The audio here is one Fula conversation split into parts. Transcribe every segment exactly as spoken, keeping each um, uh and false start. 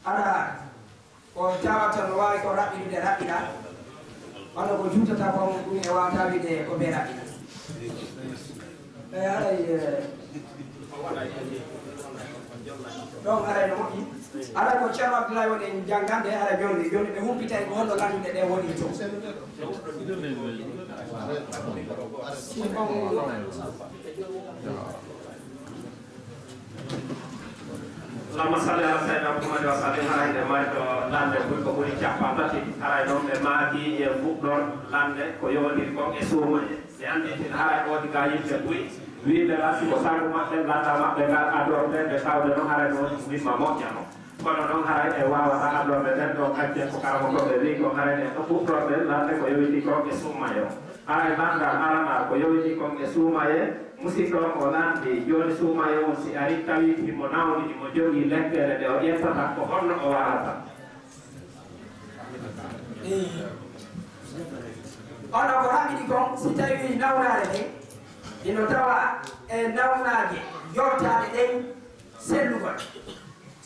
Hara ko tawata no waawi ko raɓɓiɗude raɓɓiɗa, wano ko juutata kon, ɗum e waawata wiide ko bee raɓɓiɗa. E haray, e, ɗon haray no moƴƴi. Haray ko Ceerno Abdullahi woni en janngande, haray jooni, jooni ɓe humpitay ko honno lannde ɗe woni to. Si on Allahumma salli ala sayyidina Muhammad wa sallim. Haray nde mari ɗo lannde buy ko ɓuri cappanɗe tati. Haray noon ɓe maaki e fuɗɗoor lannde ko yowondiri kon e suumaye. Mi anndi tin haray oodi ga yimɓe buy wiɓe la siko sabu maɓɓe lannda maɓɓe ngal adorde nde tawde noon haray noon wimma moƴƴano. Kono noon haray e waawata adorde nden ɗon accen ko karamokooɓe wi kon haray nden ɗo fuɗɗorde lannde ko yowiti kon e suumaye o. Haray lanndal aranal ko yowiti kon e suumaye. Musidɗo on o lanndi, jooni suumaye on si ari tawi himo nawni, himo jogii lekkere nde o ƴettata, ko honno o warata? Eey. Ono ko raɓɓiɗi kon, si tawi nawnaare nden, hino tawa e nawnaaje jortaaɗe ɗen sellugol,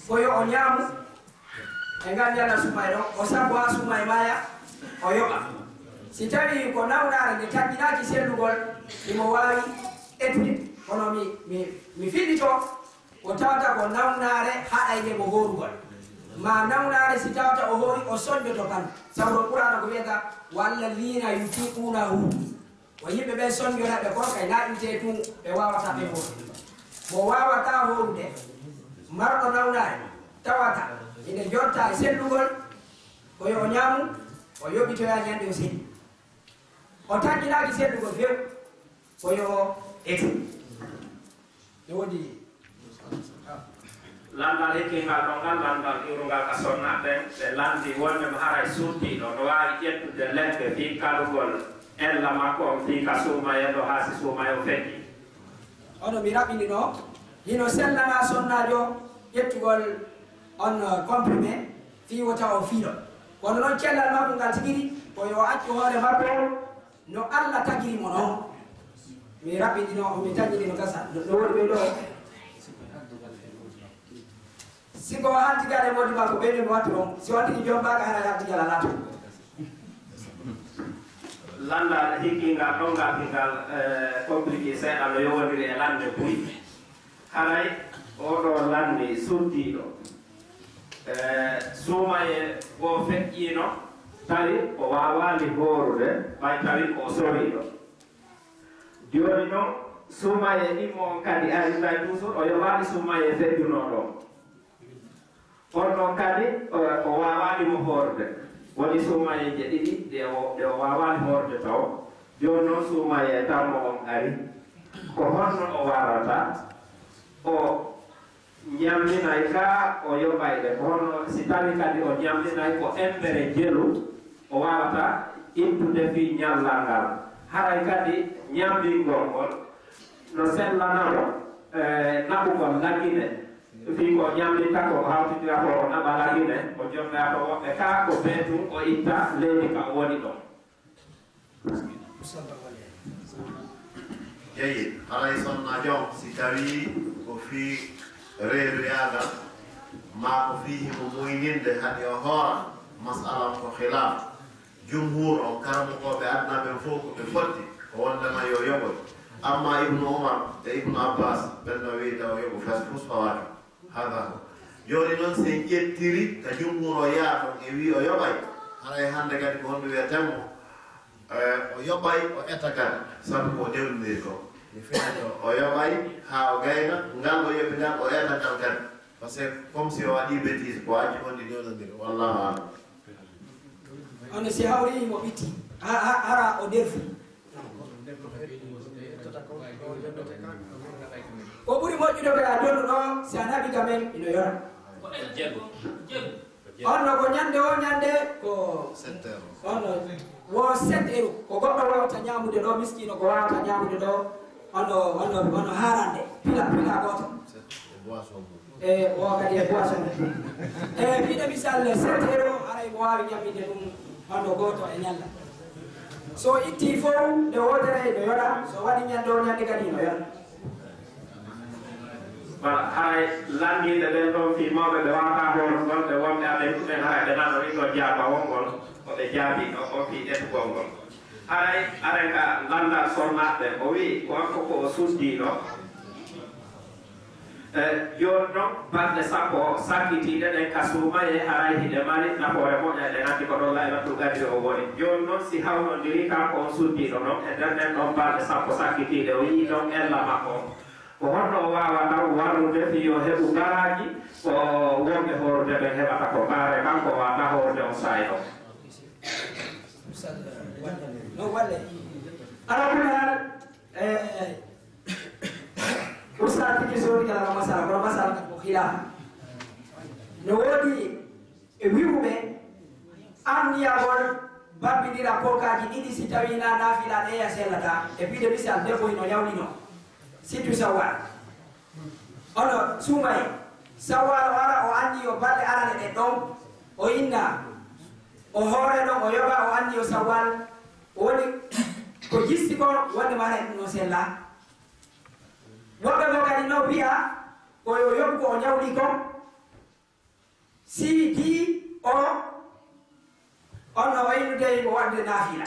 ko yo o ñaamu, e ngal ñalla suumaye ɗon, o sabbo haa suumaye maaya, o yoɓa. Si tawii ko nawnaare nde taƴƴinaaki sellugol, himo waawi etude. Kono mi, mi, mi fillito, ko tawata ko nawnaare haɗayde mo hoorugol. Ma nawnaare si tawata o hoori, o sonndoto kan. Sabu ɗo Qur'aana ko wiyata, "Walla liina yutiquunahu." Ko yimɓe ɓen sonnjoraɓe kon kay naɗinte tun ɓe wawata ɓe horude. Mo wawata horude, marɗo nawnaare, tawata ine jorta e sellugol, ko yo o ñaamu, o yoɓitoya ñande o seli. O taƴƴinaaki sellugol few, ko yo o etu. Ne woodi. Lanndal hikkingal ɗon ngal, lanndal iwrungal ka sonnaaɓe ɓen, ɓe lanndi wonde mo haray suddiiɗo no waawi ƴettude lebbe fii kalugol ella makko on fii ka suumaye ɗo haa si suumaye o feƴƴi. Ono mi raɓɓinino, hino sellanaa sonnaajo ƴettugol on, eh, comprimé fii wota o fiilo. Kono noon cellal makko ngal tigi ko yo o accu hoore makko. No Alla tagiri mo noon, mi raɓɓiɗino, mi taƴiri no gasa. No, no woodi ɓe ɗo. Si ko hantigare moodi makko ɓe mi wattu on. Si on tigi jombaaka hara hantigal a laatu. Lanndal hikkingal ɗon ngal hingal, eh, compliqué seeɗa no yowondiri e lannde buy. Haray oo ɗoo lanni suddiiɗo, e, suumaye goo feƴƴiino, tawi o waawaali hoorude, ɓay tawi ko o soriiɗo. Jooni noon, suumaye immo on kadi ari, tawi toujours o yoɓaali suumaye feƴƴunoo ɗoon. On ɗon kadi, o, o waawaali mo hoorde. Woni suumayeeje ɗiɗi ɗe o, ɗe o waawaali hoorde taw. Jooni noon suumayee tammo on ari. Ko honno o warata? O ñamminay kaa o yoɓay ɗe. Ko honno si tawii kadi o ñamminay ko embere jelu o waawata ittude fii ñallal ngal? Haray kadi ñammbingol ngol no sellanamo, eh, naɓugol lagine. Fii ko ñamminta ko hawtindira ko o naɓa lagine, o jonnga to woɓɓe kaa ko bee tun o itta leydi ka o woni ɗon. Jeyi, haray sonnaajo on, si tawii ko fii reeduyaagal, maa ko fii himo muyninde haɗi o hoora, masala on ko khilaaf. Jumhuur on, karamokooɓe aduna ɓen fow ko ɓe fotti ko wondema yo yoɓoy. Amma Ibnu Umar e Ibnu Abbas, ɓen no wi'i taw yoɓu fes fus fawaaki. Hada ko. Jooni noon, si en ƴettiri ka jumhuur o yaa ɗon e wi'i o yoɓay, haray hannde kadi ko honɗum wi'eten mo? Eh, o yoɓay, o eta kadi, sabu ko o newndiri ko. Mi fini to, o yoɓay haa o gayna, ngal o yoɓi ngal, o eta ngal kadi. Parce que comme si o waɗii bêtise, ko acci on ɗi newndondiri. Wallahu a'lam. Kono si hawri mo ɓitti, ha, ha, hara o derfi. Ko ɓuri moƴƴude ko a jonno ɗo, si a naɓi ka men, ino yora. On no ko ñande o ñande ko on no wo sept euros. Ko goɗɗo wawata ñamude ɗo, miskino ko wawata ñamude ɗo, on no, on no, on no harande, pila, pila goto. E o kadi e boisson. E mbiɗa misal sept euros, haray mo waawi ñamminde ɗum hannde gooto e ñalla. So itti fof nde wootere no yoɗa, so waɗi ñande o ñande kadi no yoɗa. Wala haray lanndiiɓe ɓen ɗon fii mawɓe ɓe waawataa hoorugol ɓe wonɓe aɓe ɗumen, haray ɓe nanorii ɗoo jaabawol ngol ko ɓe jaabii ɗoo on fii etugol ngol. Haray aɗen ka lanndal sonnaaɓe, o wi'i ko kanko ko o suddiiɗo. E jooni non, balɗe sappo sakkitiiɗe ɗen ka suumayee, haray hiɗe mari nafoore moƴƴa, eɗen anndi ko ɗon Laylatul Qadri o woni. Jooni non, si hawnondirii kanko on suddiiɗo non e nder ɗen ɗon balɗe sappo sakkitiiɗe, o yi'ii ɗon ella makko on, ko honno o waawata warrude fii yo heɓu garaaji ko wonɓe hoorude ɓen heɓata ko ɓaare kanko o waawataa hoorude on saa'i ɗon? No walle. Ala kulli haal, eh, Ustaz tigi sodi kala no masala, kono masala ko khilafa. No woodi e wi'uɓe anniyagol bambindira pookaaji ɗiɗi si tawi na naafila ɗe ya sellata. E wi'ude misal, debbo hino yawlino sittu sawwal. Ono suumay sawwal o ara o anniyo balɗe arane ɗen ɗon, o inna, o hoore ɗon, o yoɓa, o anniyo sawwal. O woni ko jisti kon wonde maana ɗum no sella. Woɓɓe goo kadi no wi'a ko yo yoɓu ko o ñawli kon. Si di o, on no waylude mo waɗude naafila.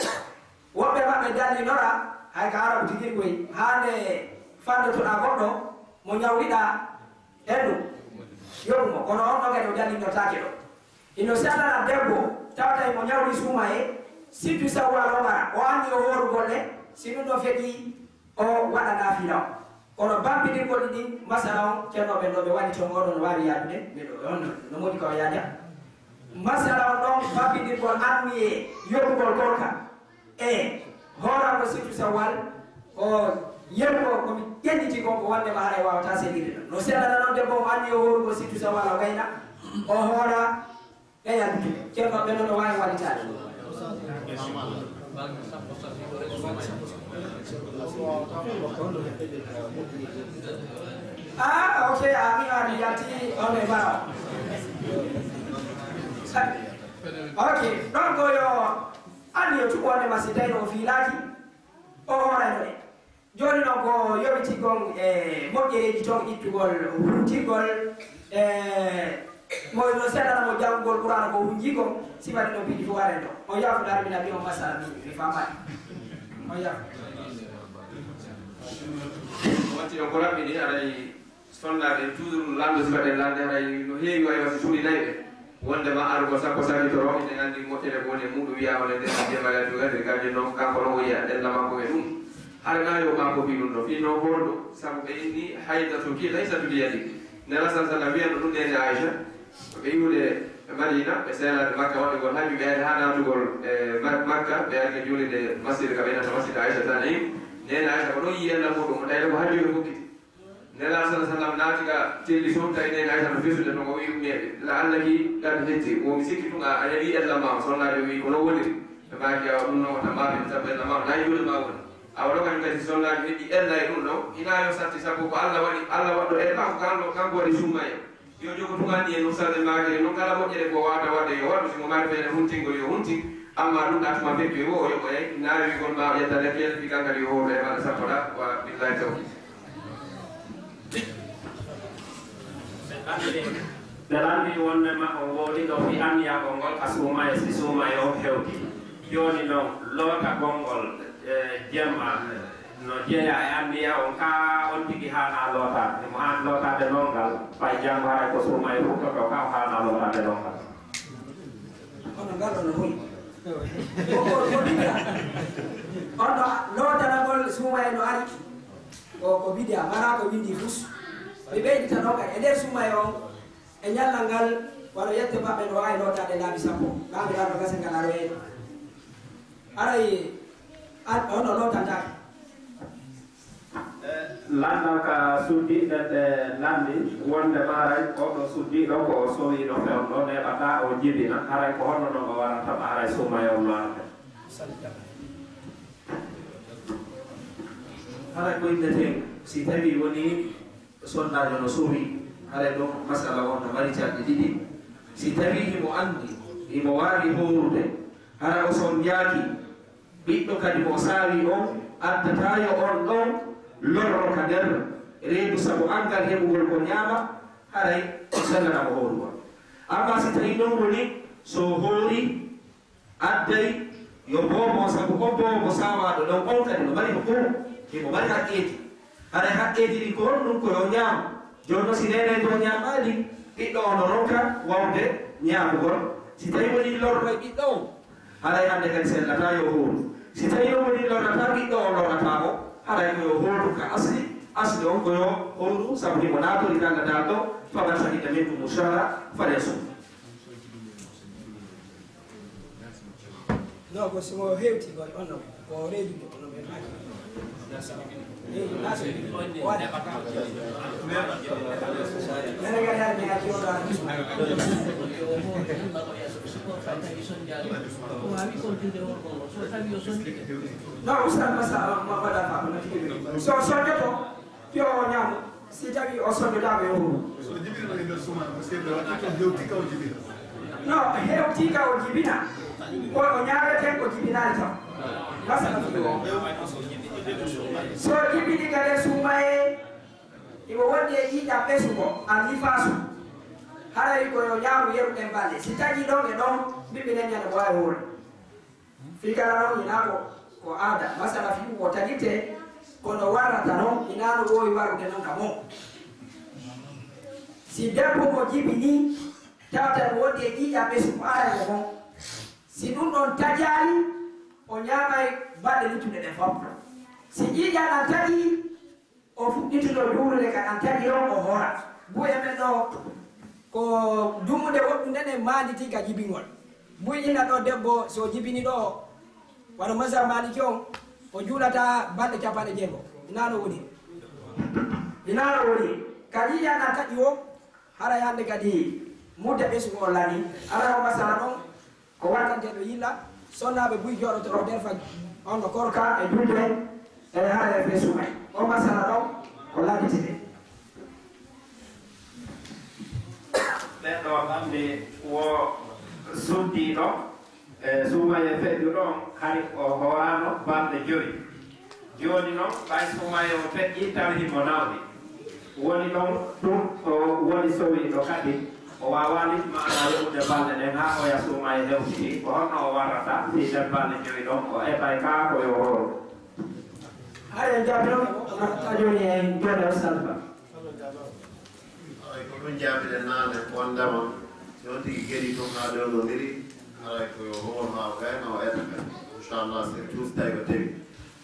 Woɓɓe maɓɓe dallinora, hay ka Arabu tigi koy, haa nde fandotoɗaa goɗɗo mo ñawliɗaa, hendu, yoɓu mo. Kono on ɗon kadi o dallinnortaake ɗo. Hino sellana debbo, tawata mo ñawli suumayee, sittu sawwal o wara, o anni o hooru golle, si ɗum ɗon feƴƴi, o waɗa naafila on. Kono bambiɗirgol ɗin, masala on, ceerno ɓen ɗo ɓe waɗi toon, oɗon no waawi yaadude, ɓe ɗo, on no moodi ko o yaada. Masala on ɗon, bambiɗirgol anniyee yoɓugol gorka e hooragol sittu sawwal, ko yeru ko, ko mi ƴelliti kon, ko wonde ma haray waawataa sellirde ɗon. No sellana noon debbo mo anni o hoorugol sittu sawwal o gayna, o hoora, ɓe yaltu. Ceerno ɓe noon no waawi wallitaade. Ah, ok, ami, ami yalti, on e bara. Ok, donc yo anni yo tuɓo wonde ma si tawi o fiilaaki, o hoorayno ɗe. Jooni non ko yowiti kon e moƴƴereeji ton, ittugol, huntingol, e mo no seeɗa mo janngugol Qur'aana ko hunji kon, sifani no piiji fof waren ɗo. On yaafo dara mina bi on masala mi, mi faamaani. On yaafo. Watti on ko rabbi ni aray. Sonnaaɓe toujours lanndo sifa ɗen lande haray no heewi way wasi suuɗi nayɓe. Wonde ma arugol sappo sakitoro, ene anndi moƴƴere ko woni e muuɗum wiya on e nder jemala dugal e galle noon kanko ɗon o yiya ɗella makko e ɗum. Hara na yo makko fi ɗum ɗo fi no borɗo sabu ɓe inni haydatu ki laysatu bi yadi. Nela sal sallam wiya no ɗum nene Aïcha. Ɓe iwde e Madina ɓe seelaade Makka waɗugol hajju ɓe ari haa naatugol e Ma- Makka ɓe ari ɓe juulide masjid ka ɓe innata masjid Aïcha tan e nene Aïcha ko ɗon yiyi ella muɗum o tawde ko hajju ɓe fokkiti. Nelaaɗo sala sallam naati ka telli toon, tawi nene Aysa no fesude toon, o wi'i ummeeɓe, "La'allaki qad hitti." Wo mi sikki tun a, a heɓii ella ma on. Sonnaajo wi'i, "Ko non woniri." Ɓe maaki, "Awa ɗum non wota maafe, sabu ella ma on, nayi juuɗe ma woni." Awa ɗo kañum kadi, si sonnaajo heɓii ella e ɗum ɗon, hinaa yo satti, sabu ko Alla waɗi, Alla waɗɗo ella, ko kanko, kanko waɗi summa en. Yo jogo tun anniye non, sal ɓe maaki, non kala moƴƴere ko waawata waɗde, yo waɗu, si mo mari feere huntingol, yo huntin. Amma ɗum ɗa tuma feƴƴoy wo, o yoɓoyay, naawigol ma o ƴetta lekkeyel, fi kankadi yo hooru e maɗa sappo ɗa, wa billahi tawfiq. Ɓe lanndii wonde ma on woodi ɗo fii anniyagol ngol ka suumaye, si suumaye on hewti. Jooni non, lootagol ngol, e, jemma, no jeyaa e anniya on, kaa on tigi haanaa lootaade? Mo haani lootaade non ngal, fay janngo haray ko suumaye fuɗɗotoo, kaa o haanaa lootaade non ngal. Kono ngal ono hoyi. Ko, ko, ko bidia. Ono lootanagol suumaye no ari. Ko, ko bidia, mana ko windi fus. Mi ɓeydita ɗon kadi. E nder suumaye on, e ñallal ngal, wano yette maɓɓe no waawi lootaade laabi sappo. Laabi ɗan no gasa ngal aroyee. Aray, an, ono lootantaake. Lanndal ka suddiiɓe ɓe lanndi wonde ma haray oɗo suddiiɗo ko o sowiiɗo fewndo neeɓataa o jibina, haray ko honno non o warata ma haray suumaye on no arde? Haray ko innetee si tawii wonii sonnaajo no sowi, haray ɗon masala on no mari caɗɗe ɗiɗi. Si tawii himo anndi, himo waawi hoorude, hara o sonnjaaki, ɓiɗɗo kadi mo o saawi on, addataa yo on ɗon lorro ka nder reedu sabu angal heɓugol ko ñaama, haray o sellana mo hoorugol. Amma si tawii non woni so hoori, adday yo boobo on, sabu on boobo saawaaɗo ɗon on kadi no mari hukumu, himo mari haqqeeji. Haray haqqeeji ɗin ko honɗun? Ko yo ñaam. Jooni non si neeneejo o ñaamaali, ɓiɗɗo on no ronka wawde ñaamugol. Si tawii woni lorray ɓiɗɗo on, haray hannde kadi sellataa yo hooru. Si tawii non woni lorrataa ɓiɗɗo on, lorrataa mo, haray ko yo hooru ka asli, asli on ko yo hooru, sabu himo naatori dalla dal ɗo, faman shahida minkumu shahra falyasum. No, ko simo hewti ko on ko reedude ko non ɓe maaki. Reedu naso wade. Nana gari har mi haki on da. No, ustad masa ma wada fa ko nati. So so joto. Yo o ñaamo, si tawii o sonndodaama yo huru. So jibinano e nder suumaye, parce que ɓe waɗi ko hewti ka o jibina. No hewti ka o jibina, ko o ñaaweten o jibinaali taw. Masala fi o. So jibini ka nder suumaye, imo wondi e ƴiiƴam ɓesugo, an nifaasu. Haray ko yo ñaamu yeru ɗen balɗe. Si taƴi ɗon e ɗon, mbiɓɓinen ñande ko waawi hura. Fii kala non hinaa ko ko aada, masala fii ko tagirtee, kono warrata non, hinaa no woowi warrude non ka mo. Si debbo mo jibini, tawata no wondi e ƴiiƴam ɓesu ko arango mo, si ɗun ɗon taƴaali, o ñaamay balɗe luttuɗe ɗen fow. Si ƴiiƴam ɗan taƴii, o fuɗɗitino juulude ka ɗan taƴi on o hora. Buy e men ɗo ko dumunde woɗɗunde nde maanditii ka jibingol. Buy inna ɗo debbo so jibini ɗo, wano mazhab maliki on, o juulata balɗe capanɗe jeego. Ina no woni? Ina no woni? Ka ƴiiƴan ɗan taƴi o, haray hannde kadi mudda ɓesu o lani. Ara o masala ɗon, ko waɗanteeɗo yilla, sonnaaɓe buy jooɗotoo derfa on no korka e julde e hara e feesu may. O masala ɗon ko laggitide. Ɓen ɗo ɓamde wo suddiiɗo e suumaye feƴƴuɗo on, hari o hooraano balɗe jowi. Jooni non, ɓay suumaye on feƴƴii tawi himo nawni. Woni ɗon tun o woni sowiiɗo kadi, o waawaali maanaa yoɓude balɗe ɗen haa oya suumaye hewtiti. Ko honno o warrata fii ɗen balɗe jowi ɗon? O eɓay kaa ko yo hooru. Hari en jaabino ka jooni en jooni o salba. Haray ko ɗum jaabire naane wondema si on tigi geri tun haa ɗo no miri, haray ko yo hoor haa o gayna o eta kadi. Inchallah, surtout si tawi o tewi.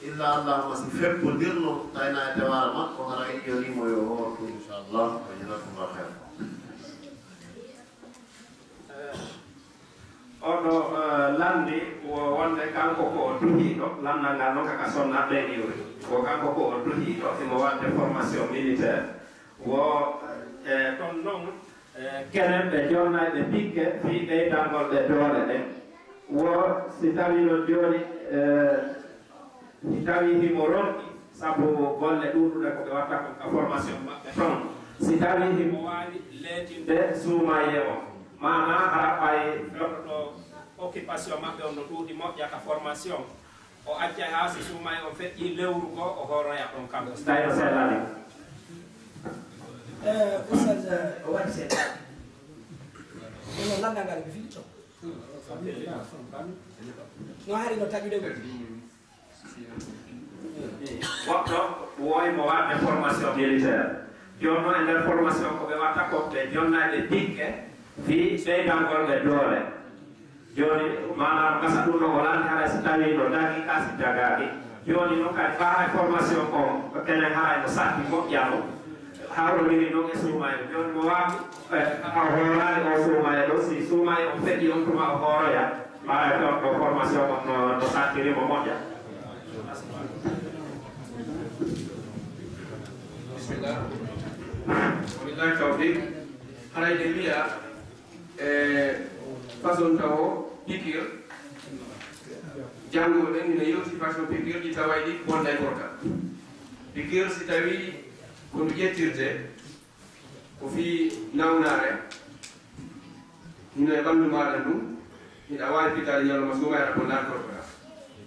Illa Allahumma si febbo ndirno tayna e tewaare makko, haray yonii mo yo hoor ɗum inchallah. Wa jazakumullah khair. Oɗo lanndi wo wonde kanko ko o duhiiɗo, lanndal ngal noon kaka sonna ɓen iwri, wo kanko ko o duhiiɗo, imo waɗde formation militaire, wo e ɗon noon e kenen ɓe jonnayɓe pikke fii ɓeydangol ɓe doole ɗen, wo si tawi noon jooni e Si tawii himo ronki sabu golle ɗuuɗuɗe ko ɓe watta kon ka formation maɓɓe ton, si tawii himo waawi leetinde suumaye on, maanaa hara ɓay fewndo ɗo occupation maɓɓe on no ɗuuɗi moƴƴa ka formation, o accay haa si suumaye on feƴƴii lewru goo o hooroya ɗon kanko si tawii no sellani. Ustaz o waɗi seeɗa ɗum o lanndangal ɓe fili to no hari no taƴude gol. Goɗɗo woowi mo waɗde formation militaire. Jooni noon e nder formation ko ɓe watta ko ɓe jonnayɓe pikke fii ɓeydangol ɓe doole. Jooni maanaam gasa ɗum no o lanndi haray si tawii no dagi ka si dagaaki. Jooni noon kadi ɓaara e formation on ko kenen haray no satti moƴƴano. Hawrodiri noon e suumayee jooni mo waawi a hooraani o suumayee ɗo si suumayee on feƴƴi on tuma o hooroya. Ɓaara e ɗon ɗo formation on no no sattiri mo moƴƴa. Bisimilla. Wabillahi tawfiq. Haray de wiya e façon tawo pikir janngo ɗen ina yewti façon pikir ɗi taway ɗi bonnay korka. Pikir si tawi ko ndu ƴettirte ko fii nawnaare hino e ɓanndu maaɗa ndun hiɗa waawi fitaade ñalawma suumayee aɗa bonnaa korka.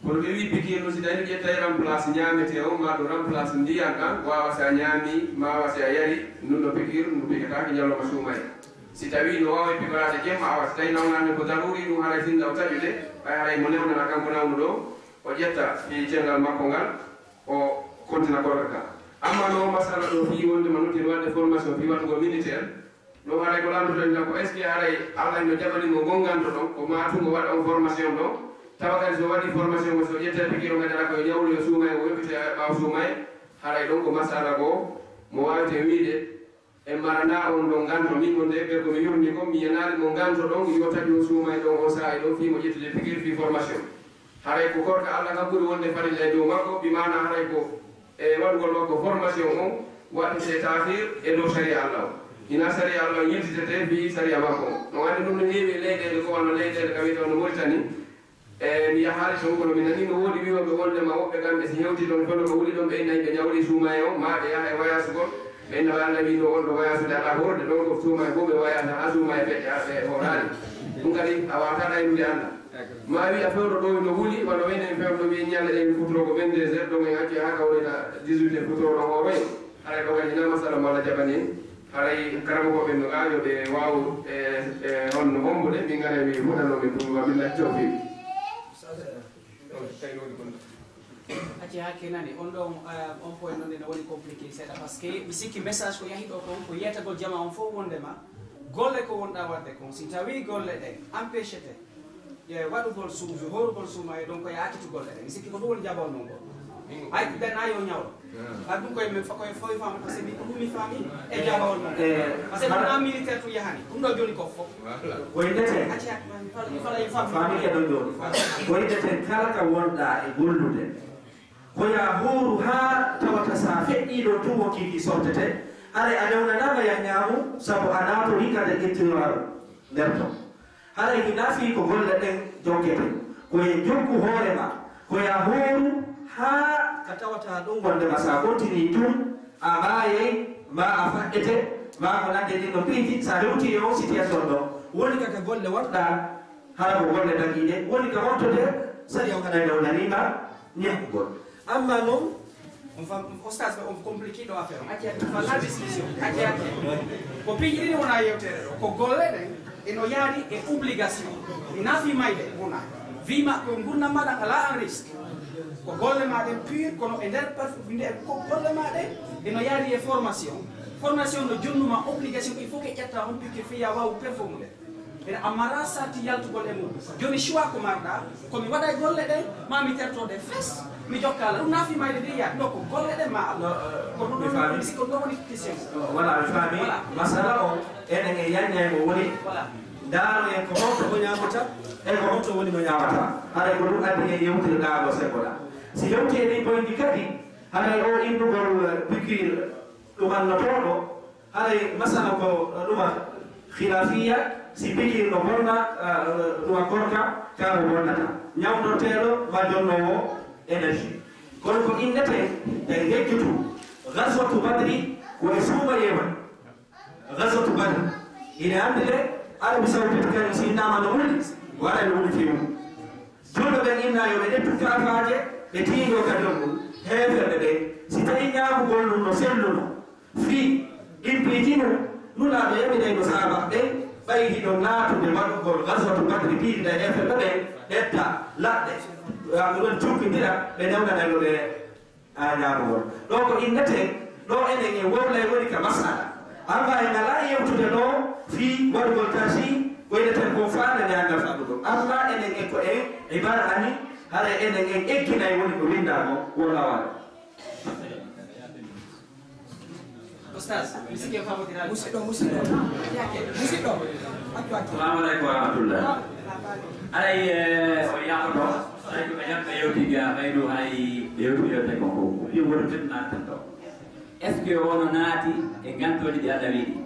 Kono ɓe wii pikiir no, si tawi ƴettay remplace ñaametee o, maa ɗum remplace ndiyan ɗan, waawa si a ñaami, maa waawa si a yari, ndun no pikiir, ndu pikataake ñalawma suumaye. Si tawi no waawi pikoraade jemma, awa si tawi nawnaande ko daruri, ɗum haray sinna o taƴude, ɓay haray mo newnana kanko nawnuɗo, o ƴetta fii cenngal makko ngal, o kontina korka ka. Amma no masala ɗo fii wonde ma nottin waɗde formation fii waɗugol militaire, ɗum haray ko lantoton tan ko est-ce que haray Allah no jaɓani mo ngon nganto ɗon, ko maa tun o waɗa on formation ɗon, tawa kadi so waɗi formation o, so ƴetta pikiir o kadi ara ko yo ñawlu yo suumaye, o yoɓita ɓaawo suumaye, haray ɗon ko masala ko mo waawete wiide, en marana on ɗon nganto, min ko nde ɓe ko mi yurni ko, mi yanaade mo nganto ɗon, yo taƴu o suumaye ɗon o saa'i ɗon fii mo ƴettude pikiir fii formation. Haray ko korka Allah kan ɓuri wonde farilla e dow makko, bi maana haray ko e waɗugol makko formation on waɗete taakhir e dow sariya Allah o. Hina sariya Allah o yiltitete fii sariya makko on. No wandi ɗum no heewi e leyɗeele ko wano leyɗeele ka wiyetee no Mauritanie. E mi yahaali ton kono mi nanii no woodi wi'ooɓe wonde ma woɓɓe kamɓe si hewti ton kono ko wuli ɗon ɓe innayi ɓe ñawli suumaye on, maa ɓe yaha e wayasugol. Ɓe inna Allah wi'i no on ɗo wayasude alaa horde ɗon ko suumaye fof ɓe wayasa haa suumaye feƴƴa ɓe horaani. Ɗum kadi a waawataa ɗaynude Allah. Ma wi a fewndo ɗo no wuli, wano wayno en fewndo wi ñande ɗen futuro ko vingt-deux heures, donc en acci haa kawrita dix-huit heures futuro ɗon hooroye. Haray ɗo kadi na masala mo Allah jaɓani en. Haray karamokooɓe no gaa yo ɓe waaw e, e on no hombude, min ngara mi fuɗano min ɗum wa billahi tawfiq. Acci hakke nani, on ɗon, eh, on point non ene woni compliqué seeɗa, parce que mi sikki message ko yahi ɗo kon, ko yeetagol jama on fof wondema golle ko wonɗa waɗde kon, si tawi golle ɗen empêchete, e waɗugol suudu, horugol suuma e ɗon ko yaakitugol ɗen. Mi sikki ko ɗum woni jabawol mon ngol. Ay, ɓen a yo ñawlo. Ay, ɗum koye men fa-, koye fof e faama, parce que min ko ɗum mi faami e jabawol mon. Eh, parce que ɗum na militaire tun yahani. Ɗum ɗo jooni ko fof. Ko innete? Acci, mi fala, mi fala e faami. Faami ke ɗon jooni. Ko innete kala ka wonɗa e gollude. Ko ya hooru haa tawata sa feƴƴii ɗon tun wonki ki sortete. Haray a newnanaama ya ñaamu, sabu a naatorii ka nder ittiwaaru nder ton. Haray hinaa fii ko golle ɗen jokkete, ko e jokku hoore ma, ko ya hooru haa ka tawata ɗum wondema sa kontinii tun, a maayay, maa a faɗɗete, maa ko nande ɗin no piiji, sa hewtii e on situation ɗo, woni ka ka golle wonɗa, hara ko golle dagiiɗe, woni ka wontude, sariya on haɗay ɗawnanii ma, ñakkugol. Amma non, on fam, oustaz ɓe on compliqué ɗo affaire on. Acci, acci, falla discussion. Acci, acci. Ko piiji ɗiɗi wona yewtere ɗo. Ko golle ɗen, eno yaadi e obligation. Ina fi mayde, wona. Wi ma ko ngurndan ma ɗan ala en risque. Ko golle ma ɗen pur, kono e nder parf-, nde ko golle ma ɗen, eno yaadi e formation. Formation no jonnuma obligation, il faut que ƴetta on piqûre fiya waaw performude. Ene a mara sarti yaltugol e mum. Jooni choix ko marɗa, ko mi waɗa e golle ɗen, ma mi terto ɗe fes, mi jokka Allah. Ɗum naafi mayde nde yaade. Non, ko golle ɗen ma Allah. Ko ɗum mi ɗon faami. Mi sikko ɗum woni question. Voilà, mi faami. Voilà. Masala o, enen e yañña e mo woni. Voilà. Ndaaro en ko honto o ñaamata, e ko honto woni mo ñaamata. Haray ko ɗum addi en yewtirɗaa ɗo sekoɗa. Si hewti e ɗin boyndi kadi, haray o innugol piqûre ɗum annotooɗo, haray masala ko ɗuma khilafiya, si piqûre no bonna, ah, ɗuma korka, ka no bonnata. Ñawndorteeɗo ma jonnoowo énergie. Kono ko innete, tawi hejjutu, ghazwatu Badri, ko e suumayee woni. Ghazwatu Badri. Ine anndi de, Arabie Saoudite kadi si innama no wuli, wara no wuli fewu. Julɓe ɓen inna yo ɓe ƴettu kaafaaje, ɓe tiiɗo ka dow heeferɓe ɓen. Si tawi ñaamugol ɗum no selluno, fii ɗin piiji ɗum, Nulaaɗo yamirayno sahaaba ɓen, ɓay hiɗon naatude waɗugol ghazwatu Badri piiɗi ɗa heeferɓe ɓen, ɓetta laɗɗe, ɗum ɗon cukkindira, ɓe newnanayno ɓe a ñaamugol. Ɗo ko inneten, ɗo enen en wowlay woni ka masala. Amma en alaa yewtude ɗo fii waɗugol tasi, ko inneten kon faanani angal faɗɗugol. Amma enen en ko en ibara ani, haray enen en egginay woni ko winndaa kon, wallahu a'lam. Oustaz, mi sikki en faamodiraali. Musidɗo, musidɗo. Yaake. Musidɗo. Accu, accu. Assalamu aleykum wa rahmatullah. Aray, eh, o yaafoto. Aray, ko ɓe ñande ɓe yewti ga, ɓaydu hay ɓe yewti yewte kon ko. Ko piyo woto fitna tan ɗo. Est-ce que ono naati e ngantooji ɗi Allah wi'i ɗi?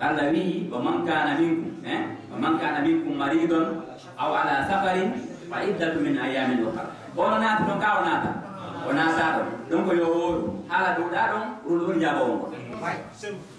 Allah wi'i, "Wa man kana minkum, eh? Wa man kana minkum maridun aw ala safarin fa iddatu min ayyamin ukhar." Ono naati ɗon ka o naata? O naata ɗon. Donc yo wooru. Haala ɗo ɗa ɗon, ɗum ɗon jaabo on.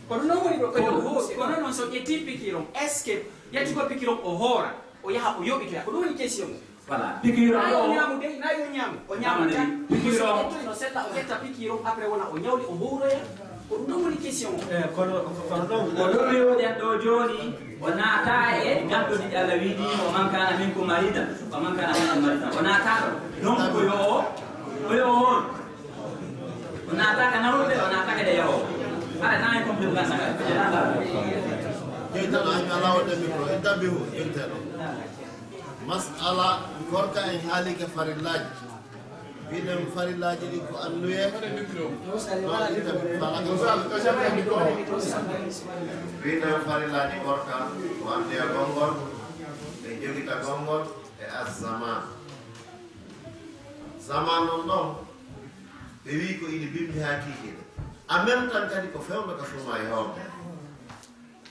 Ko ɗum ɗon woni ɗo, ko yo wooru. Kono noon so ƴetti pikiron, est-ce que ƴetti ko pikiron o hoora, o yaha o yoɓitoya? Ko ɗum woni question. Voilà, piqûre o. Nayi o ñaamu dey, nayi o ñaamu. O ñaama tan. Piqûre o. So ƴettoy no seɗɗa, o ƴetta piqûre o, après wona o ñawli, o howroya. Ko ɗum ɗon woni question o. Eh, kono, kono ɗon ko ɗum wi'uɗen ɗo jooni, o naata e ganndo ɗiɗi Allah wi'i ɗi, "Wa man kana minkum maridan, wa man kana minkum maridan." O naata ɗo. Donc, ko yo o, ko yo o hol. O naata ka nawrude, o naata ka de yawo. Ara na en complet kan saka. Joytano, an ala o demi ko, e tabihu, joytano. Mas'ala gorka en haali ka farillaaji. Mbiɗen farillaaji ɗi ko annuye. Ɗon ita mi fala ka. Mbiɗen farillaaji gorka ko annuye gonngol, e jogita gonngol, e azzaman. Zaman on ɗon, ɓe wi'i ko ina bimbi haa kiikiiɗe. En même temps kadi ko fewndo ka suuma e hoore.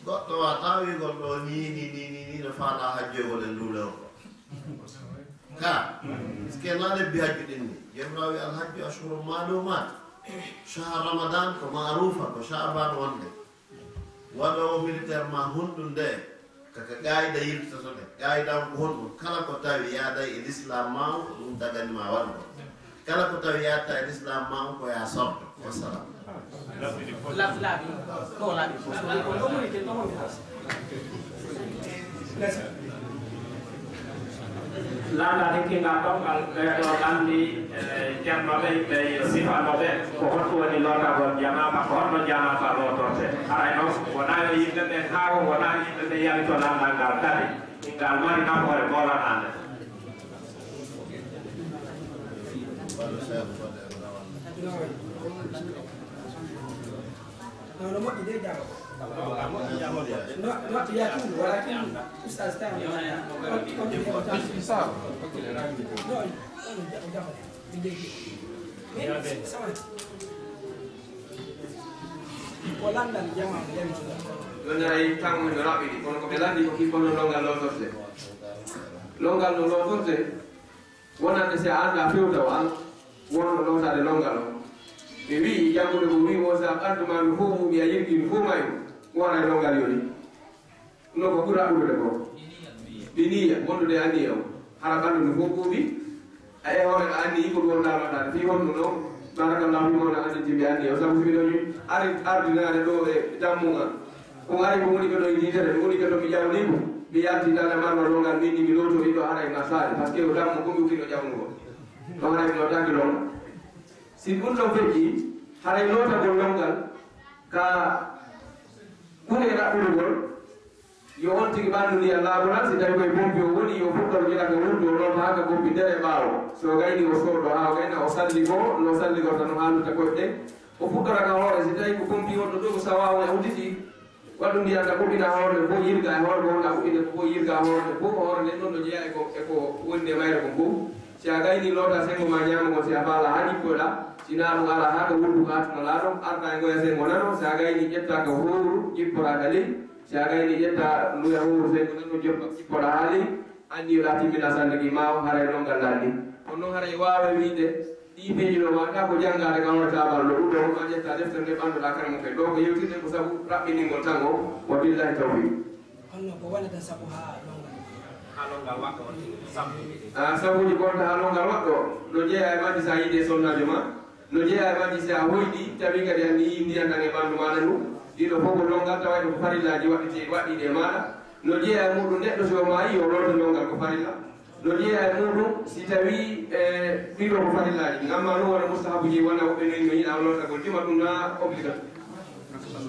Goɗɗo waawaa wi'ugol ɗo ni, ni, ni, ni, ni, no faala hajjoygol e nduule on. Ka, parce que na lebbi hajju ɗin ni. Jomirawo wi'i, "Al hajju ashhurun ma'lumat." Shahar Ramadan ko ma'rufa, ko Sha'ban wonde. Waɗoowo militaire ma honɗun nde, ka, ka qaayida yiltotoɗen. Qaayida on ko honɗun? Kala ko tawi yaaday e l'islam ma on, ko ɗum dagani ma waɗugol. Kala ko tawi yaadataa e l'islam ma on, ko ya sorto. Wassalam. Laabi, laabi. Ɗo laabi. Ɗo woni ke, ɗo woni ke. Laaɗa hikkingal ɗon ngal ɓeeɗo lanndi, eh, ceerno ɓe, ɓe yo sifano ɓe, ko honɗum woni lootagol janaaba, ko honno janaaba lootorte? Haray noon, wonaa yo yimɓe ɓen haawo, wonaa yimɓe ɓe yalito lanndal ngal kadi, ngal mari nafoore boolanaande. No, no moƴƴi dey jaama. No, no moƴƴi yaa tuudu, walakin ustaz tan. No, no, jafo, jafo. Min dey. Min, sama. Ko lanndal jamaa, lanndal. Ɗon ay tan no raɓɓiɗi, kono ko ɓe lanndi ko ki kono longal lootorte. Longal no lootorte. Wonande si a anndaa few taw an wonno lootaade longal o. Ɓe wi'i, janngude ko wi'i, won si a ɓanndu maa ndu fow muumi, a yirgii ndu fow maayi, ɗum haray longal yoni. Ɗum ɗo ko ɓuri raɓɓude ko. Bi niyya, wondude e anniya o. Hara ɓanndu ndu fow ɓuuɓi, a e hoore a anniyi ko ɗum wonɗaa lootaade. Fii honɗum ɗo? Baarakallahu fii ma on anndintimmi anniya o. Sabu si miɗo ari ardinaade ɗo e dammugal. Ko ari ko woni ɓe ɗo e yitere, ɓe woni ɓe ɗo mi ƴawni ko, mi yalti dada marno longal min ni mi lootori ɗo haray na saali, parce que o dammo ko mi ukkino ƴawnugo. Ɗo haray mi lootaaki longal. Si ɗum ɗon feƴƴi, haray lootagol longal ka ɓuri e raɓɓirugol, yo on tigi ɓanndu ndiyan laaɓoral, si tawi koye pompi o woni, yo fuɗɗor gila ka wurdu, o loota haa ka goppi nder e ɓaawo. Si o gayni o soodo, haa o gayna o salli goo, no salligorta no haalirta koyɗe ɗen. O fuɗɗora ka hoore, si tawi ko pompi wonɗo dow, sawa o yawtiti, waɗu ndiyan ka ɓuɓɓina hoore nden fof, yirga e hoore ko wonɗa ɓuɓɓinde ko fof, yirga hoore nden fof, hoore nden ɗon no jeyaa e ko, e ko woni e mayre kon fof. Si a gayni loota senngo ma ñaamo ngon, si a faala haa jippoɗa, si naa ɗum alaa haa ka wurdu ka attunalaa ɗon, arta e ngoya senngo nano, si a gayni ƴetta ka howru, jippoɗa ka ley, si a gayni ƴetta nduya howru senngo nano, joppa, jippoɗa haa ley, anniyoɗa timmina salli ki ma o, haray ɗon ngal lanni. Kono noon haray waawa wiide, Ɗii peeji ɗo, ma ka ko janngaade ka hoore taabal ɗo, ɗum ɗo, ma ƴetta deftere nde ɓannduɗaa kala mo kadi. Ɗo ko yewtirɗen ko sabu raɓɓiningol tan o, wa billahi tawfiq. Honno ko wonata sabu haa longal? Haa longal waɗɗo on sabu. Ah, sabuuji ko wonta haa longal waɗɗo, no jeyaa e majji si a yiide e sonnaajo ma, no jeyaa e majji si a hoyɗi, tawi kadi a nii ndiyan ɗan e ɓanndu maaɗa ndu. Ɗii ɗo fof ko longal, tawayɗo ko farillaaji waɗɗite-, waɗɗiiɗi e maaɗa. No jeyaa e muuɗum neɗɗo si o maayi, yo looto longal ko farilla. No jeyaa e muuɗum, si tawii, e, ɗii ɗoo ko farillaaji, ngam maa ɗum wona mustahabuuji, wona woɓɓe no, no yiɗa lootagol juma, ɗum na obligatoire.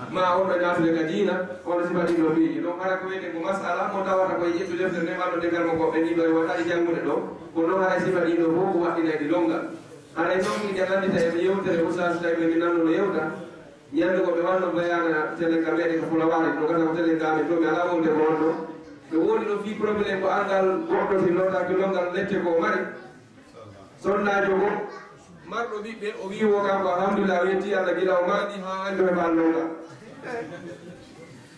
Ma on ɗo naatude ka diina, on sifa ɗii ɗoo piiji. Donc, hara ko wiyetee ko masala mo tawata ko e ƴettu deftere nde, ɓanndo de ngal mo goɗɗo ni ɗo e wataade janngude ɗo, kono noon hara sifa ɗii ɗoo fof ko waɗɗinayɗi longal. Haray noon min njanndita e yewtere Oustaz, tawi min nannuno yewta. Ñande ko ɓe wanno bayaana telen ka meɗen ka Fulawari, no gasa ko telen ka amen to, mi alaa wonde ko wonno. Ɓe woni ɗo fii problème ko anngal goɗɗo si lootaaki longal lette ko o mari. Sonnaajo ko marɗo ɓiɓɓe, o wii wo kanko alhamdulillah, o yetti Allah gila o maandi haa hannde o heɓaani longal.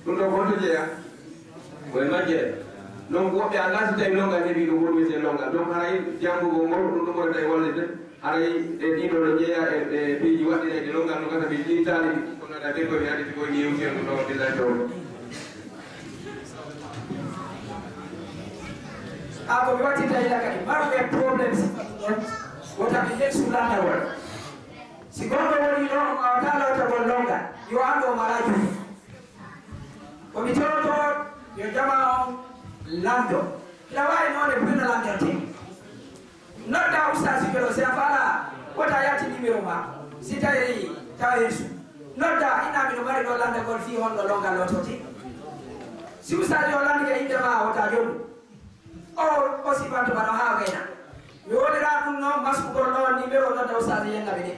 Ɗum ɗo ko honto jeyaa? Ko e majjere. Donc woɓɓe anndaa si tawi longal heɓii ɗum, woni wiyetee longal. Donc haray janngugol ngol, ɗum ɗo ɓurata e wallitde. Haray e ɗii ɗoo no jeyaa e, e piiji waɗɗinayɗi longal no gasa mi liitaali ɗi. Kono aɗa ɓe ko mi anndi ko mi yewti on ɗo billahi taw. A ko mi waɗtirta hila kadi marɓe problème si ɗum ɗon wota ɓe ndesu lanndagol. Si goɗɗo woni ɗo on wawata lawtagol lonngal, yo anndu o malaa juuɗe. Ko mi toroto yo jama on lanndo. Ina waawi noone buy no lanndortee. Nodda ustaasiijo ɗo, si a faalaa, wota yaltin numéro ma. Si tawi tawa yeeso. Nodda, inna miɗo mari ɗo lanndagol fii honno lonngal lootote. Si ustaasiijo o lanndike innde ma, wota jooɗu. O, o sifanto bana haa o gayna. Mi woliraa ɗum noon, maskugol ɗo numéro nodda ustaasiijo yenna ɓe de.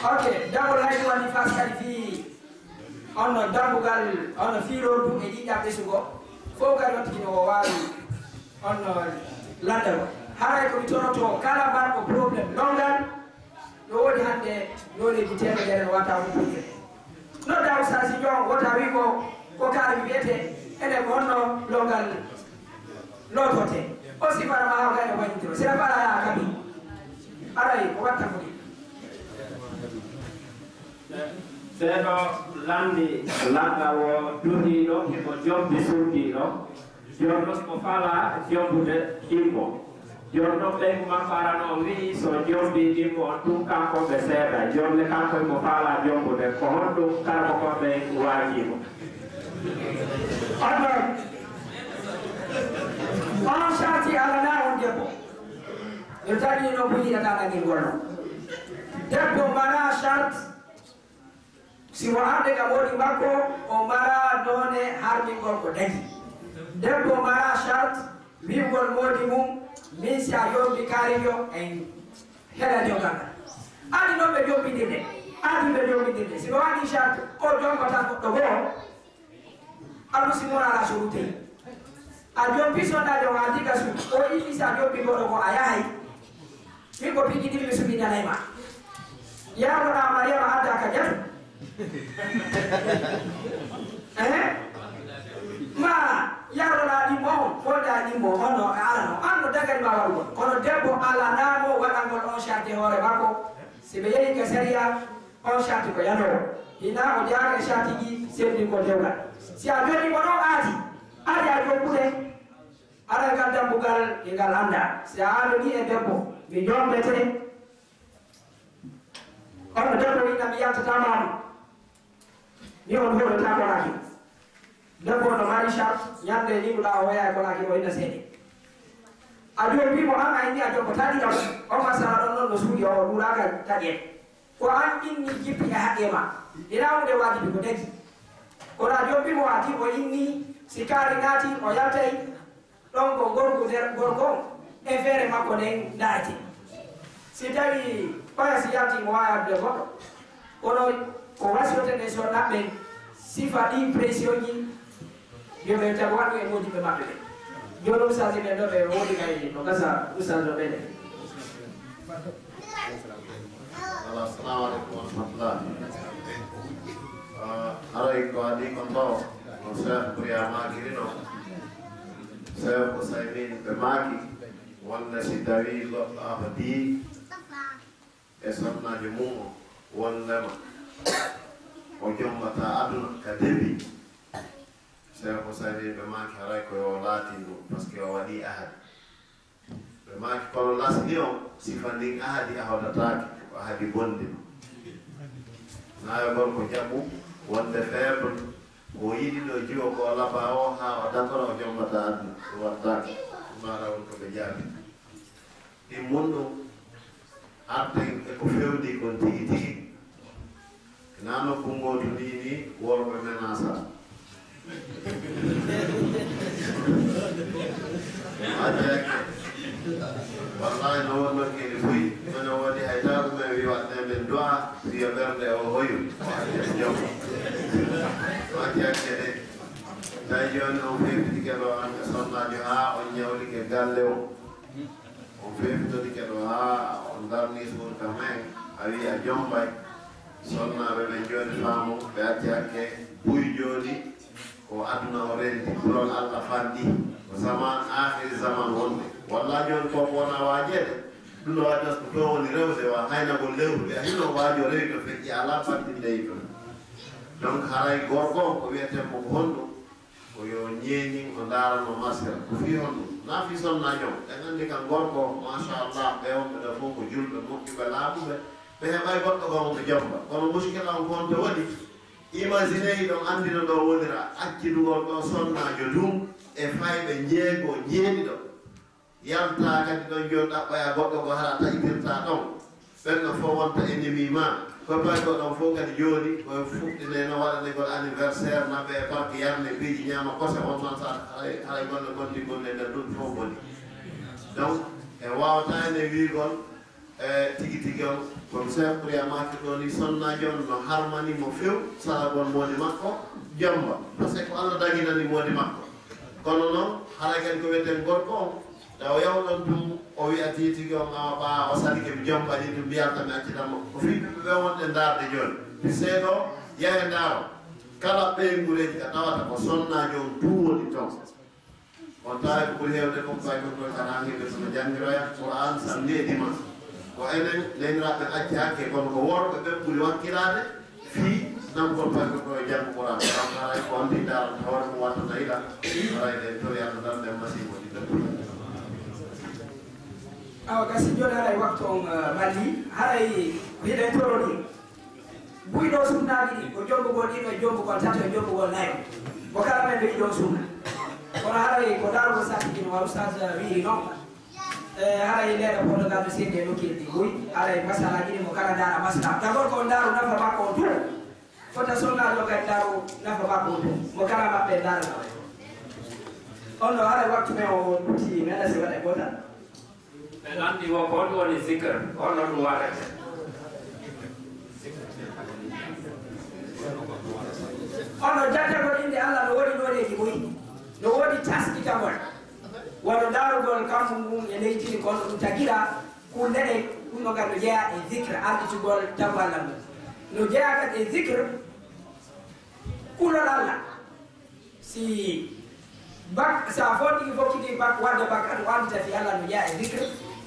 Ok, dagol hay ɗum woni fas kadi fii on no dambugal, on no fiilordu e ɗiɗɗam ɓesugo. Fof kadi on tigi no o waawi on no lanndagol. Haray ko mi toroto kala mbaɗɗo problème lonngal, no woodi hannde nooneeji teemedere no wata humpitire. Nodda ustaasiijo on, wota wi ko, ko kaari wiyete, ene ko honno lonngal lootote. O sifara ma haa gayno wañitiro. Sira fala yaa kabi. Aray, ko watta ko ɗi. Seeɗo lanndi lanndal o duhiiɗo, himo jombi surdiiɗo. Jooni noon ko fala jombude ɗimmo. Jooni noon ɓeygu makko arano o wi'i so jombi ɗimmo on tun kanko ɓe seeda. Jooni ne kanko himo fala jombude. Ko honɗum karaboko ɓe waajimo? Honno? On sarti alana on debbo. Ɓe tawi noon ko yiɗata nangel ngol noon. Debbo mara charte. Si mo arde ka moodi makko, o mara noone harmingol ko dañi. Debbo mara charte, wi'ugol moodi mum, min si a yombi kaarijo, en heɗani o ganda. Adi noon ɓe jombindirde, adi ɓe jombindirde. Si ɓe waɗi charte, o jombata goɗɗo goo, almusi mo ala surutey. A jompi sonnaajo ma diga su, o inni si a jompi goɗɗo ko a yahay. Min ko piiji ɗiɗi mi suɓinanay ma. Yaaroɗa Mariama adda ka jatu. Eh? Ma yaaroɗa ɗimmo on, wonda ɗimmo on no e ala no. An no dagani ma waɗugol. Kono debbo alanamo waɗangol on charte hoore makko. Si ɓe yehi ka sariya, on charte ko yanowo. Hina o jaaka e charte ji sendi ko dewgal. Si a joni mo ɗon aati, aati a jombude. Aɗa ngal dambugal e ngal annda. Si a aadanii e debbo, mi jombete. On debbo wi'na mi yaltataa ma ɗum. Mi on hoɗotaa Konaaki. Debbo no mari charte, ñande ni ɗuɗa o woya e Konaaki o ina seede. A jombi mo an a inni a jombo taɗi kam. On masala ɗon noon no suuɗi o ɗuɗa ka taƴe. Ko an inni jippi e haqqe ma. Ina hunde wajibi ko dagi. Kono a jombi mo ati o inni si kaari naati o yaltay. Ɗon ko gorko nder gorko on e feere makko nden ndaarete. Si tawi oya si yalti mo waawi addude goɗɗo, kono ko wasiyoten e so naɓɓe sifa ɗi pression ji, yo ɓe tago waɗu e moodiɓɓe maɓɓe ɓe. Jooni ustaaji ɓen ɗo ɓe woodi kay no gasa ustaaji o ɓeɗe. Wala, assalamu aleykum wa rahmatullah. Ah, haray ko adi kon ɗo no Cheikh Bourya maakirino. Cheikh Ousaymin ɓe maaki wonde si tawi goɗɗo ahdi e sonnaajo mum o wondema o jombata aduna ka debi. Cheikh Ousaymin ɓe maaki haray ko yo laatin ɗum parce que o waɗi ahadi. Ɓe maaki kono lasli on sifa ndin ahadi a hoɗataake ko ahadi bonndi. Nayo gorko jaɓu wonde faible ko yiɗi ɗo jiwo ko laba o haa o dakora o jombata aduna ɗum wattaake. Ɗum ara won ko ɓe jaabi ɗin mun ɗum arten e ko fewndi kon tigi tigi. Nano kunngotu ni ni worɓe menasa. Ajake. Wallahi no wonno kene fuy. Mene wodi hay taw men wi wadde men du'a wi ɓernde o hoyu. Jom. Ajake de. Tawi joni on fefitike ɗo an e sonnajo ha on ñawlike galle o. On feefitorike ɗo haa on darni suur kam en, a wi'i a jombay. Sonnaaɓe ɓen jooni faamu, ɓe acci hakke buy jooni, ko aduna o rendi, kulol Allah fanɗi, ko zaman, aakhiri zaman wonde. Walla jooni ko wona waajeede, ɗum no waɗi ko to woni rewde wa haynagol lewru, ɓe hino waajo rewi to feƴƴi alaa fanɗinde e ɗum. Donc haray gorko on ko wiyeten mo ko honɗum? Ko yo ñeeñin o ndaarano masira. Ko fii honɗum? Naa fii sonnaajo on. En anndi kan gorko, machallah, ɓe wonɓe ɗo fof ko julɓe, moƴƴuɓe, laaɓuɓe. Ɓe heɓay goɗɗo goo mo ɓe jomba. Kono muskila on ko honto waɗi? Imagine hiɗon anndi no ɗo wonira, accitugol ɗo sonnaajo ɗum e fayɓe jeego jeeɗiɗo. Yalta kadi ɗon jooni ɗaɓɓoya goɗɗo ko hara taƴitirta ɗon. Ɓen ɗon fof wonta ennemi ma. Ko payɗo ɗon fof kadi jooni ko fuɗɗineno waɗanegol anniversaire maɓɓe e park yarne piiji ñaama kose on man sa haray, haray golle gonɗi gonɗe nder ɗum fof boni. Donc, e wawata ene wiigol, e tigi tigi on, comme Cheikh Priya maaki ɗo ni, sonnaajo on no harmani mo few, saragol moodi makko, jomba. Parce que ko Allah daginani moodi makko. Kono noon, haray kadi ko wiyeten gorko on, taw yawɗon ɗum, o wiya tigi tigi on, awa ɓaa, o salike mi jombani ɗum, mbiyata mi accitan mo. Ko fii ɓe ɓe wonɗe ndaarde jooni. Seeɗo, yahe ndaaro. Kala ɓeynguureeji ka tawata ko sonnaajo on tun woni toon. On tawi ko ɓuri heewde ko fay ko koy kana himɓe sono janngiroya Qur'an samedi e dimanche. Ko enen leñiraaɓe acci hakke, kono ko worɓe ɓen ɓuri wakkilaade fii namgol fay ko koy janngo Qur'an. Kam haray ko on ɗi daranta hoore mum wattata ila. Haray ɗen to yalla dan ɓen masibo ɗi ɓen. Awa gasi jooni haray waktu on, eh, malli, haray hiɗen toro ɗum. Buy ɗo sunnaaji ɗi, ko jombugol ɗiɗo e jombugol tato e jombugol nayo. Mo kala men ɗo yiɗi on sunna. Kono haray ko darugol satti ɗin wa Oustaz wiiri noon. E haray leeɗa Portugal no seedi e nokkeeli ɗi buy. Haray masalaaji ɗi mo kala ndaara masala. D'abord ko ndaaru nafa makko on tun. Fota sonnaajo kadi ndaaru nafa makko on tun. Mo kala maɓɓe ndaara ɗo. On ɗo haray waktu men o lutti men si waɗa e gootal. Ɓe lanndi wo ko honɗum woni zikr, honno ɗum waɗata? Hono jattagol innde Allah no woodi nooneeji buy, no woodi taskitagol. Wano ndaarugol kammu ngun e leydi ndi, kono ɗum tagira kulle ɗe, ɗum no ngal no jeyaa e zikr, arditugol tagu Allah ngun. No jeyaa kadi e zikr kulol Allah. Si bak, sa fondiki fokkiti bak, wadde bak, aɗa wallita fi Allah no jeyaa e zikr.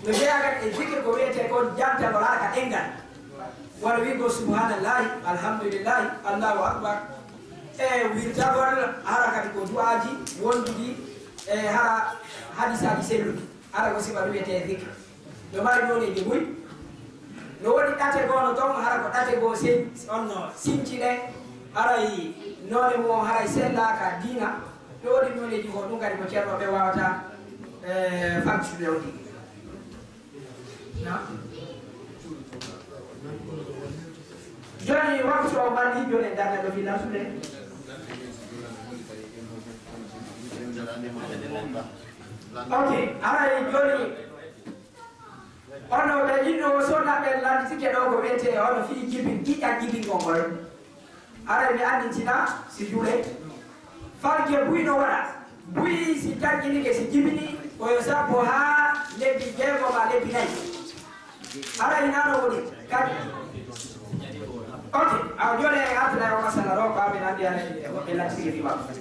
No jeyaa kadi e zikr ko wiyetee kon jantagol hara ka ɗenngal. Wano wi'ugol subhanallahi, alhamdulillahi, Allahu akbar. E wirtagol hara kadi ko du'aaji wonduɗi e hara hadisaaji selluɗi. Hara ko sifa ɗum wiyetee zikr. No mari nooneeji buy. No woodi ɗate goo no ton, hara ko ɗate goo sen-, on no sinci ɗe, haray noone mum on haray sellaaka diina. No woodi nooneeji goo, ɗum kadi ko ceerno ɓe waawata, eh, famtude o ɗi. Na? Jooni waktu o mballi, jooni en darna ɗo fi lansude. Ok, haray jooni Ono ɓe inno o sonna ɓen lannditike ɗo ko wiyetee ono fii jibin, giƴa jibingol ngol. Haray mi anndintina si juulee. Farge buy no waɗa. Buy si tanƴinike si jibini ko yo sappo haa lebbi jeego maa lebbi nayi. Haray hinaa no woni kadi. Ok, awa jooni en artira o masala ɗo ko amin anndi haray e woɓɓe lannditike fii makko.